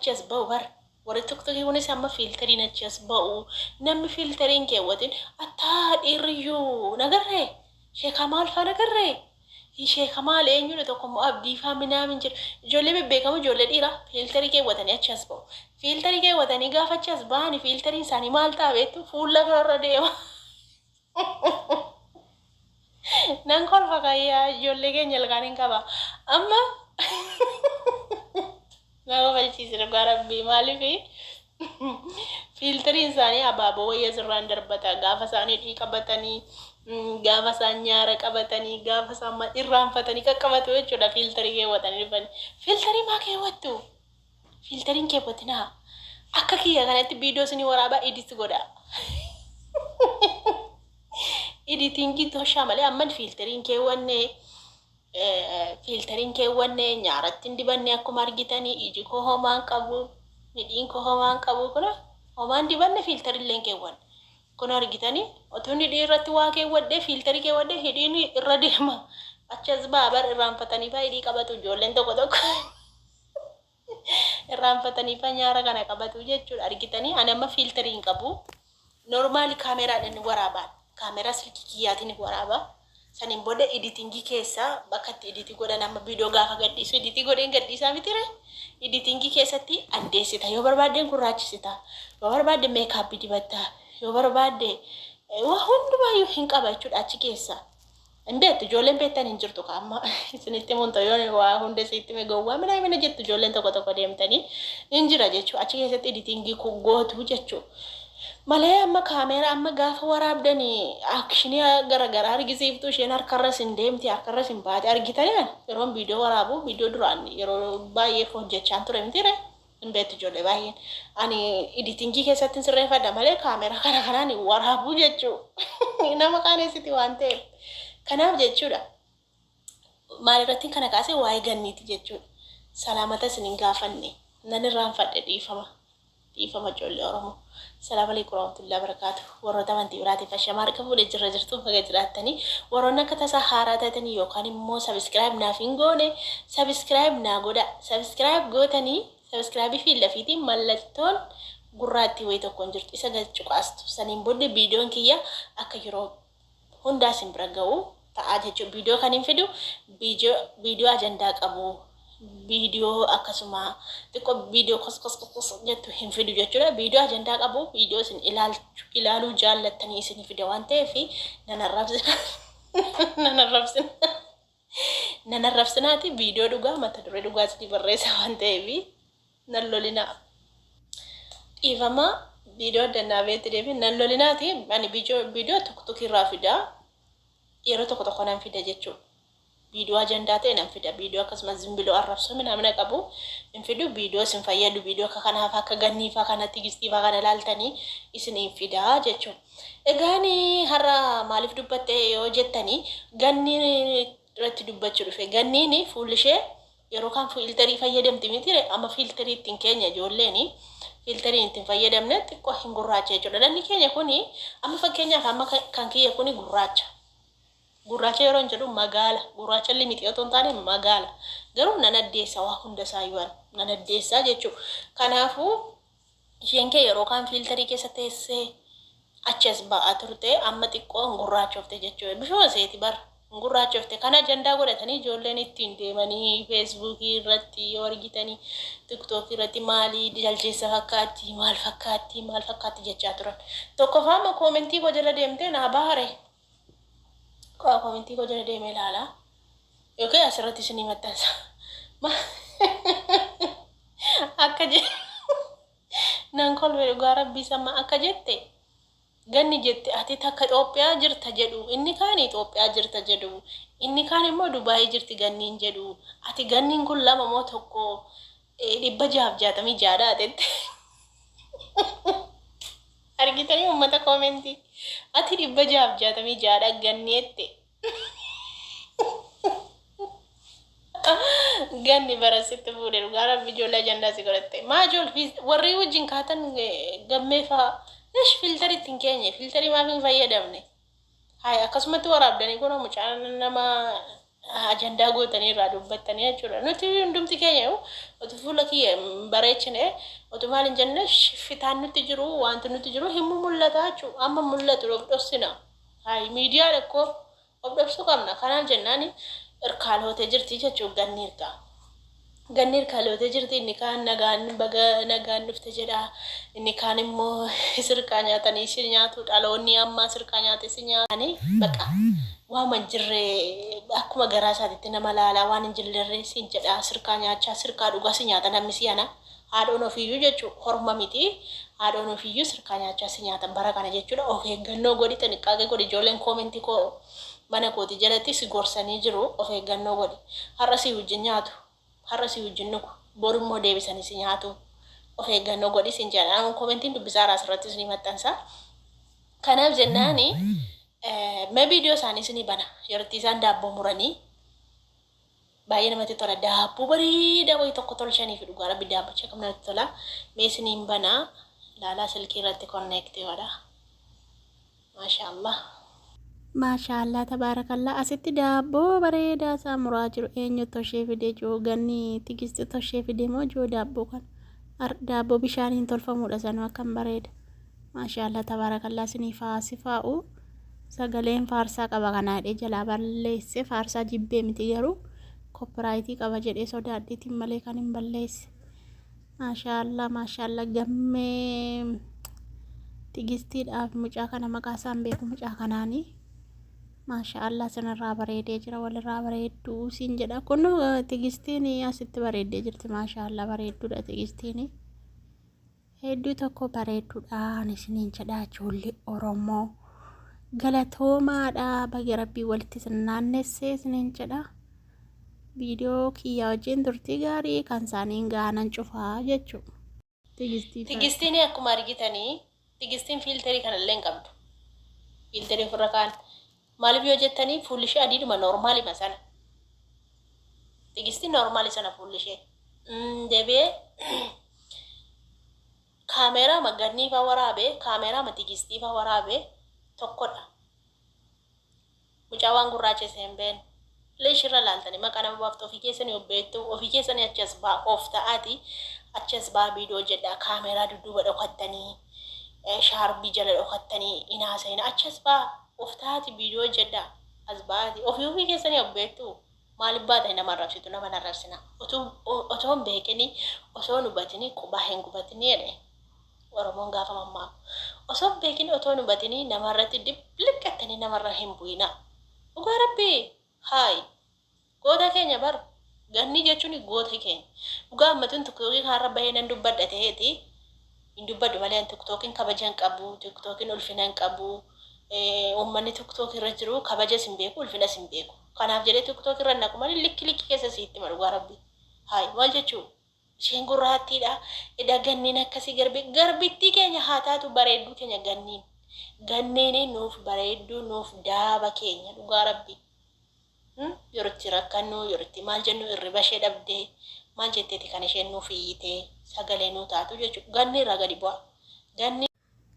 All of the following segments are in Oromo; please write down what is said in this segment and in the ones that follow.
Achi as ba'u bar. Warri tiktokii kunis amma fiiltariin achi as ba'u. Namni fiiltarii hin keewwatin attaa dhiirriyyuu nagarree sheekaa maal faa nagarree sheeka maal eenyudha tokko immoo abdii faa minaamin jedhu ijoollee bebbeekamoo ijoollee dhiiraa fiiltarii keewwatanii achi as ba'u. Fiiltarii keewwatanii gaafa achi as ba'ani fiiltariin isaanii maal ta'a beektu fuula kanarra deema. Nan kolfa kayyaa ijoollee keenya ilkaan hin qaba. Amma na kofalchiise dhugaa rabbii maaliif fiiltariin isaanii abaaboo wayya sirraan darbata gaafa isaanii hidhii qabatanii gaafa isaan nyaara qabatanii gaafa isaan irraanfatanii qaqqabatu jechuudha fiiltarii keewwatanii dhufanii. Fiiltarii maa keewwattu? Fiiltariin keewwatinaa. Akka kiyya kanatti viidiyoo isinii waraabaa edit godhaa. Editingii toshaa malee amman fiiltariin keewwanne fiiltariin keewwanne nyaaratti hin dibanne akkuma argitanii iji koo homaan qabu hidhiin koo homaan qabu kun homaan dibanne fiiltarillee hin keewwanne. Kun argitanii otuu hidhii irratti waa keewwadhee fiiltarii keewwadhee hidhiin irra deema. Achas baabar irraanfatanii faa hidhii qabatu ijoolleen tokko tokko. Irraanfatanii faa nyaara kana qabatu jechuudha argitanii ani amma fiiltarii hin qabu. Normaali kaameraadhaan ni waraabaan. Kaameraa silkii kiyyaatiin ni waraaba. Saniin booda editingii keessa bakka itti editii godhan amma viidiyoo gaafa gadhiisu editii godheen gadhiisaa mitire. Editingii keessatti addeessita. Yoo barbaadde gurraachisita. Yoo barbaadde meekaappii dibatta. Yoo barbaadde waa hundumaayyuu hin qaba jechuudha achi keessa. Hin beektu ijoolleen beektan hin jirtu ka amma isinitti himuun ta'u yoon waa hunda isitti hime gowwaa minaa mina jettu ijoolleen tokko tokko deemtanii hin jira jechuu achi keessatti editingii gootu jechuu. Malee amma kaameera amma gaafa waraabdanii akshinii garaagaraa argisiiftu isheen harkarra isin deemti harkarra isin baate argitanii ani yeroon viidiyoo waraabu viidiyoo duraan yeroo baay'ee hojjechaan ture mitiire. Hin beektu ijoollee baay'een. Ani editingii keessatti hin sirreeffadha malee kaameraa kana kanaan hin waraabuu jechuu. Nama qaaneessiti waan ta'eef. Kanaaf jechuudha. Maal irratti kana kaase waa'ee ganniiti jechuudha. Salaamata isin hin gaafanne. Nan irraanfadhe dhiifama. Dhiifama ijoollee Oromoo. Salaam alaikum warahmatullahi wabarakatuh. Warroota amantii biraatiif ashamaa harka fuudhee jirra jirtu baga jiraattanii. Warroonni akka tasaa haaraa taatanii yookaan immoo sabiskiraayib naaf hin goone sabiskiraayib naa godha. Sabiskiraayib gootanii sabiskiraayibii fi lafiitiin mallattoon gurraattii wayii tokko hin jirtu. Isa gad cuqaastu. Saniin booddee viidiyoon kiyya akka yeroo hundaa isin bira ga'u ta'a jechuudha. Viidiyoo kan hin fidu viidiyoo ajandaa qabu viidiyoo akkasuma xiqqoo viidiyoo kos kos kos jettu hin fidu jechuudha. Viidiyoo ajandaa qabu viidiyoo isin ilaaluu jaallattanii isin fida waan ta'eef nan arrabsina. Nan arrabsina. Nan arrabsinaati viidiyoo dhugaa mata duree dhugaa isinii barreessa waan ta'eef nan lolinaa. Dhiifama viidiyoo adda naa beetti deebi nan lolinaati ani viidiyoo tuktukii irraa fida yeroo tokko tokko nan fida jechuudha. Viidiyoo ajandaa ta'e nan fida viidiyoo akkasumas zimbiloo arrabsoo minaamina qabu hin fidu viidiyoo isin fayyadu viidiyoo akka kanaaf akka ganniifaa kana tigistiifaa kana ilaaltanii isiniin fida jechuudha. Egaan har'a maaliif dubbatte yoo jettanii ganni irratti dubbachuu dhufe ganniin fuulli ishee yeroo kaan fiiltarii fayyadamti miti amma fiiltarii ittiin keenya ijoolleen fiiltarii ittiin fayyadamne xiqqoo hin gurraacha jechuudha. Namni keenya kuni amma fakkeenyaaf amma kan kiyya kuni gurraacha. Gurraacha yeroo hin jedhu magaala gurraacha limixii otoo hin taane magaala garuu nan addeessa waa hunda isaayyuu nan addeessaa jechuudha. Kanaafuu isheen kee yeroo kaan fiiltarii keessa teessee achi as ba'aa turte amma xiqqoo hin gurraachofte jechuudha. Bifuma seeti bara hin gurraachofte. Kana ajandaa godhatanii ijoolleen ittiin deemanii feesbuukii irratti yoo argitanii tiktookii irratti maalii jaljeessa fakkaatti maal fakkaatti maal fakkaatti jechaa turan. Tokkoffaa amma koomentii koo jala deemtee naa baare. Koomentii koo jala deemee ilaalaa. Yookiin asirratti isinii maxxansa. Akka jedhu nan kolfe dhugaa rabbii sama akka jette ganni jette ati takka Itoophiyaa jirta jedhu inni kaan Itoophiyaa jirta jedhu inni kaan immoo Dubaayii jirti ganniin jedhu ati ganniin kun lama moo tokko 666 jette. Argitanii uummata koomentii ati 666 ganni jette. Ganni bara sitti fuudhe dhugaa rabbi ijoollee ajandaa si godhatte. Maa ijoollee warri wajjin kaatan gammee fa'aa ish fiiltarii ittiin keenye fiiltarii maaf hin fayyadamne. Hayi akkasumatti waraabdanii kun mucaan nama Ajandaa gootanii irraa dubbattanii jechuudha. Nuti hundumti keenya otu fuula kiyya hin bareechine, otu maal hin jenne, shiffitaan nutti jiru, wanti nutti jiru hin mul'ata jechuudha. Amma mul'atu of dhoksina. Hayi, miidiyaa dhakkoo of dhoksuu qabna. Kanaaf jennaan irkaalootee jirti jechuudha ganni irkaa. Ganni irkaalootee jirti. Inni kaan nagaan baga nagaan dhufte jedha. Inni kaan immoo sirkaa nyaatanii si nyaatu, dhaloonni ammaa sirkaa nyaate si nyaatanii baqa. Waama hin jirre akkuma garaa isaatitti nama laalaa, waan hin jirre siin jedha, sirkaa nyaachaa sirkaa dhugaa si nyaata namni si ana. Haadhoon ofiiyyuu jechuun horma miti, haadhoon ofiiyyuu sirkaa nyaachaa si nyaata bara kana jechuudha. Of eeggannoo godhi, xiniqqaaqee godhi. Ijoolleen koomentii koo mana kooti jalatti si gorsanii jiru. Of eeggannoo godhi. Har'a si wajjin nyaatu, har'a si wajjin dhugu, boru immoo deebisanii si nyaatu. Of eeggannoo godhi siin jedha. Koomentiin dubbisaa asirrattis ni maxxansa. Kanaaf jennaani mee viidiyoo isaanii isinii bana. Yeroo isaan daabboo muranii baay'ee namatti tola. Daabboo bareedaa wayii tokko tolchanii fi dhugaa Rabbi daabbicha kam namatti tola. Mee isiniin banaa, laalaa, silkii irratti connect godha. Maashaallah. Maashaallah, tabaarakallaa. Asitti daabboo bareedaa isaa muraa jiru. Eenyu toshee fide jiru? Ganni Tigisti toshee fide moo jiru daabboo kana? Daabboo bishaaniin tolfamudha sanuu, akkam bareeda. Maashaallah, tabaarakallaa. Isinii faasifaa'u sagaleen faarsaa qaba kanaa jedhee jalaa balleesse. Faarsaa jibbee miti, garuu copyright qaba jedhee sodaadheetiin malee kan hin balleesse. Maashaallah, maashaallah. Gammee Tigistiidhaaf mucaa kana maqaa isaan beeku, mucaa kanaanii maashaallah, sinirraa bareedee jira, walirraa bareedduu siin jedha. Kun Tigistiin asitti bareeddee jirti. Maashaallah, bareedduudha Tigistiin, hedduu tokko bareedduudhaan isiniin jedha. Ijoollee Oromoo, galatoomaadha. Baga Rabbii walitti isin naannessee isiniin jedha. Viidiyoo kiyyaa wajjin turtii gaarii. Kan isaaniin gaanan cufaa jechuudha. Tigistiin akkuma argitanii, Tigistiin filter kanallee hin qabdu. Filter ofirra kaan. Maaliif yoo jettanii, fuulli ishee adiidhuma normalima sana. Tigistiin normal sana fuulli ishee. Deebi'ee kaameeraa gannii faa waraabee, kaameeraa Tigistii faa waraabee tokkodha. Mucaa waan gurraacha isa hin beekne. Illee ishirra laaltanii maqaa nama baaftu. Ofii keessanii of beektu, ofii keessanii achi as baa of ta'aati, achi as baa viidiyoo jedha. Kaameeraa dudduuba dhokattanii, shaarbii jala dhokattanii hin haasa'ina. Achi as baa of ta'aati viidiyoo jedha, as ba'aati ofii ofii keessanii of beektu. Maaliif baatanii nama arrabsitu? Nama hin arrabsina. Otoo hin beekini, osoo hin hubatini qubaa hin gubatini jedhe Oromoon gaafa mammaaku. Osoo hin beekini, otoo hin hubatini namarratti dibliqqattanii namarra hin bu'ina. Dhugaa Rabbii, haayi, goota keenya bar. Ganni jechuun goota keenya. Dhugaa ammatuun TikTokii kanarra bahee nan dubbadha ta'eeti hin dubbadhu malee, TikTokiin kabaja hin qabu, TikTokiin ulfina hin qabu. Uummanni TikTok irra jiru kabajas hin beeku, ulfinas hin beeku. Kanaaf jedhee TikTok irra naqu malee, likki likki keessa siitti hima. Dhugaa Rabbii, haayi, maal jechuu, isheen gurraattiidha. Edha ganniin akkasii garbi garbittii keenya haa taatu, bareedduu keenya ganniin. Ganniin nuuf bareedduu, nuuf daaba keenya, dhugaa Rabbii. Yeroo itti rakkannu, yeroo itti maal jennu, irriba ishee dhabdee maal jetteeti kan isheen nuuf iyyitee sagalee nuu taatu jechuudha. Ganni irraa gadi bu'a. Ganni.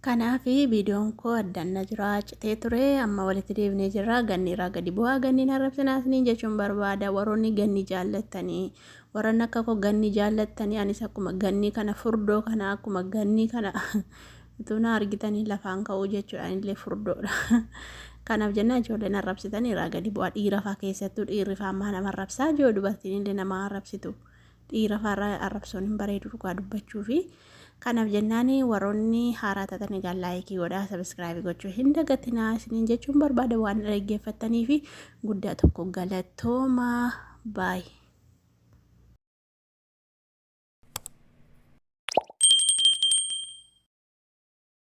Kanaaf viidiyoon koo addaan na jira citee ture, amma walitti deebinee jirra. Ganni irraa gadi bu'aa, ganni arrabsinaa isiniin jechuun barbaada. Warroonni ganni jaallattanii, warroonni akka koo ganni jaallattanii, anis akkuma ganni kana furdoo kana, akkuma ganni kana utuu na argitanii lafaan ka'uu jechuudha. Anillee furdoodha. Kanaaf jenna, ijoolleen arrabsitanii irraa gadi bu'aa. Dhiira fa'aa keessattuu, dhiirri fa'aa ammaa nama arrabsaa jiru, dubartiin illee nama arrabsitu. Dhiira fa'aa arrabsoon hin bareedu dhugaa dubbachuu fi kanaaf jennaan, warroonni haaraa taatan egaa like godhaa, subscribe gochuu hin dagatinaa isiniin jechuun barbaada. Waan dhaggeeffattanii fi guddaa tokko galatoomaa, baay'ee.